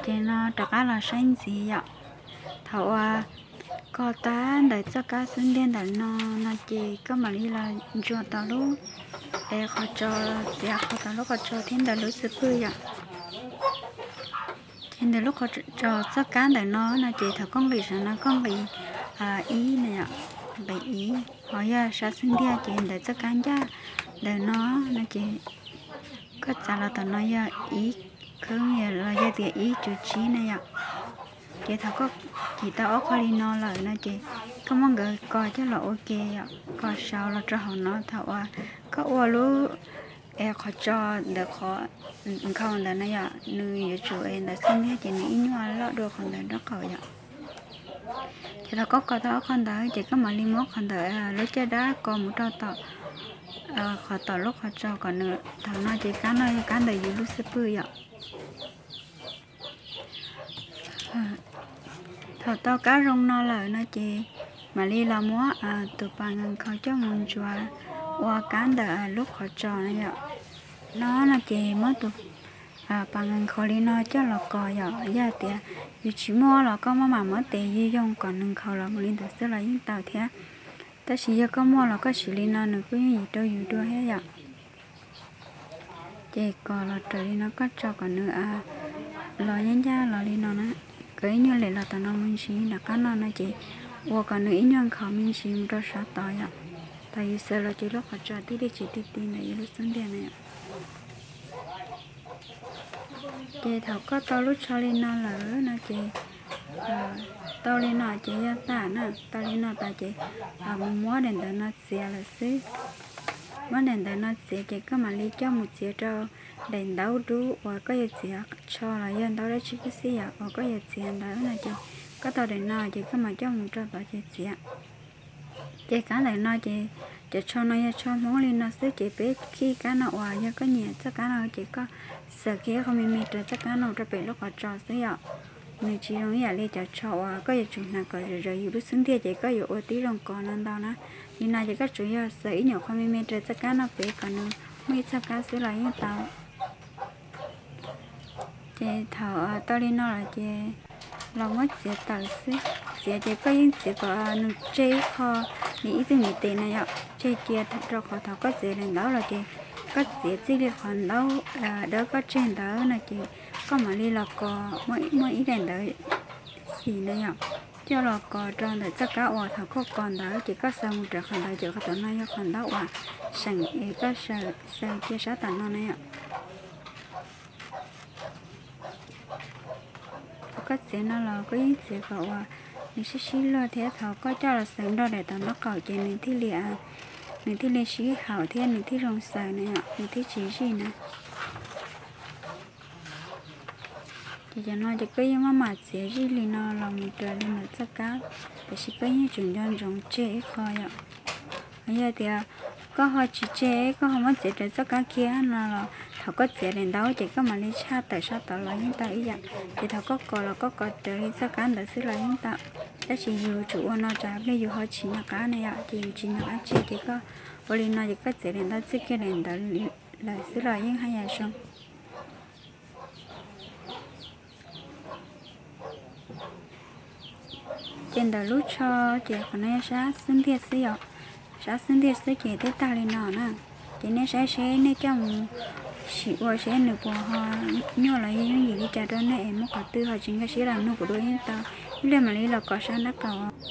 Ces no rov qab los saib ntxiv yom. Thaum uas kos tag ntawm txoj kab xub ntiag ntawm no, no ces koj mam li los ntsuas tau lub, es qhov tso, txiav qhov tau lub qhov tso thiab ntawm lub xwb pwg yom. Ces ntawm lub qhov tso txoj kab ntawm no no ces thaum koj nqis saum no koj nqis ib na yom, nqis ib, ho yog sab xub ntiag ces ntawm txoj kab ncaj ntawm no no ces koj txav los tom no yog ib kheeb los yog tias ib cuv tsib na yom. Ces thaum koj kis tau ob qho li no lawm no ces koj muab nkawd kos coj los ua ke yom, kos saud los rau hauv no. Thaum uas koj ua lub es qhov tso ntawm qhov nkhaus ntawd na yom, nws yuav tsum es ntawm xub ntiag ces nws ib nyuag loj dua qhov ntawd nraub qaum yom. Ces thaum koj kos tau ob qho ntawd ces koj mam li muab qhov ntawm lub caj dab kos mus rau tom qhov tom lub qhov tso kom nws, thaum no ces kab no yog kab ntawm yus lub xwb pwg yom. Thaum tau kab zoo no lawm no ces mam li los muab tus pas nkees khaus coj mus ntsuas ua kab ntawm lub qhov tso na yom. No no ces muab tus pas nkees khaus li no coj los kos yom. Yog tias yus tsis muaj los koj maj mam muab tes yug yoog kom nws nkhaus los mus li ntawd xwb los yeej tau thiab. Tab sis yog koj muaj los koj siv li no nws kuj yooj yim rau yus dua thiab yom. Ces kos los raws li no koj tso kom nws los ncaj ncaj los li no na, kom ib nyuag lem los tom no me ntsis nram qab no no ces ua kom nws ib nyuag nkhaus me ntsis mus rau sab tod yom. Thaum yus xaws los ces lub qhov tso thiaj li tsis ti ti ntawm yus lub xub ntiag na yom. Ces thaum koj tau lub tsho li no lawm no ces tau li no ces yog tag na, tau li no tas ces mus muab daim ntawv no txiav lawm xwb. Muab daim ntawv no txiav ces koj mam li coj mus txiav rau daim ntaub dub uas koj yuav txiav tsho los yog ntaub dab tsi xwb yom, uas koj yuav txiav ntawd no ces koj tau daim no ces koj mam coj mus rau tod ces txiav. Ces kab ntawm no ces cov tsho no yog tsho Hmoob li no xwb ces peb khij kab no uas yog koj nyiam txoj kab no ces koj xaws kiag ib qho me me raws txoj kab no rau pem lub qhov tso xwb yom. Nws tsis zoo ib yam li cov tsho uas koj yuav tsum hnav kom zawm zawm yus lub xub ntiag ces koj yuav ua tib zoo kos no ntau na. Li no ces koj tsuas yog xaws ib nyuam qho me me raws txoj kab no pem kom nws muaj ib txoj kab xwb los yeej tau. Ces thaum tau li no lawm ces los muab txiav tawm xwb. Txiav ces koj yeej txiav kom nws tseg ib qho li ib tug ntiv tes na yom, tseg cia rau qhov thaum koj txiav daim ntaub los ces koj txiav txij li qhov ntaub dawb koj tseg ntawd no ces koj mam li los kos muaj ib daim ntawv xim na yom, coj los kos rau ntawm txoj kab uas thaum koj kos ntawd ces koj xaws mus raws qhov ntawd ces qhov tom no yog qhov ntaub uas seem es koj xaws cia sab tom no na yom. Thaum koj txiav no los koj yeej txiav kom uas nws sib sib luag thiab thaum koj coj los xaws nrog daim tom nraub qaum ces nws thiaj li, nws thiaj li sib haum thiab nws thiaj zoo xaws na yom, nws thiaj tsis zij na. Ces cov no ces koj yeej maj mam txiav zij li no los mus raws li ntawm txoj kab, tiam sis koj yeej tsum nco ntsoov tseg ib qho yom. Yog tias koj ho tsis tseg, koj ho muab txiav raws txoj kab kiag no los thaum koj txiav daim ntaub ces koj mam li tshaj tawm sab tod los yeej tau ib yam. Ces thaum koj kos los koj kos raws li txoj kab ntawd xwb los yeej tau. Tab sis yus tsum ua no tsam pliag yus ho tsis nco qab na yom, ces yus tsis nco qab tseg ces koj ua li no ces koj txiav daim ntaub txij kiag daim ntawd lawm xwb los yeej haj yam zoo. Ces ntawm lub tsho ces qhov no yog sab xub ntiag xwb yom, sab xub ntiag xwb ces twb tag li no na. Ces nej saib seb nej coj mus sim ua seb nws puas ho nyuaj los yog yooj yim li cas rau nej es muaj qhov twg ho tsis nkag siab los nug kuv dua yeej tau. Ib pliag mam li los kos sab nraub qaum.